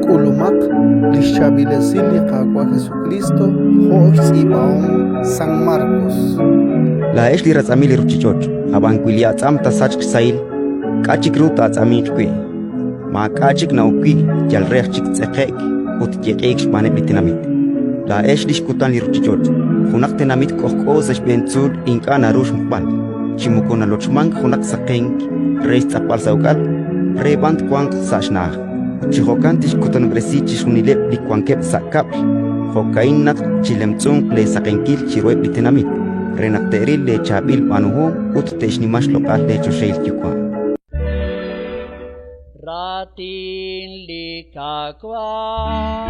K'ulumaq li xchaab'il esil li Qaawa' Jesukriist jo' xtz'iib'ahom San Markos. Laa'ex li ratz'amil li ruuchich'och', ab'an wi li atz'am taasachq xsahil, k'a' chik ru taa'atz'aminq wi'? Maak'a' chik na'ok wi', yal re aj chik tz'eqe'k ut yeq'iik xb'aaneb' li tenamit. Laa'ex li xkutan li ruuchich'och'. Junaq tenamit k'ojk'o sa' xb'een tzuul ink'a' naru xmuqb'al, chi moko nalochmank junaq saqenk re xtz'apb'al sa' uk'al, re b'an twanq sa' xna'aj. Ut chi jo'kan tixkutanob'resi chixjunileb' li wankeb' sa' kab'l. Jo'ka'in naq chilemtz'unq leesaqenkil chiruheb' li tenamit, re naq te'ril leechaab'il b'aanuhom ut te'xnima xloq'al leechoxahil Yuwa'. Raatin li Qaawa'.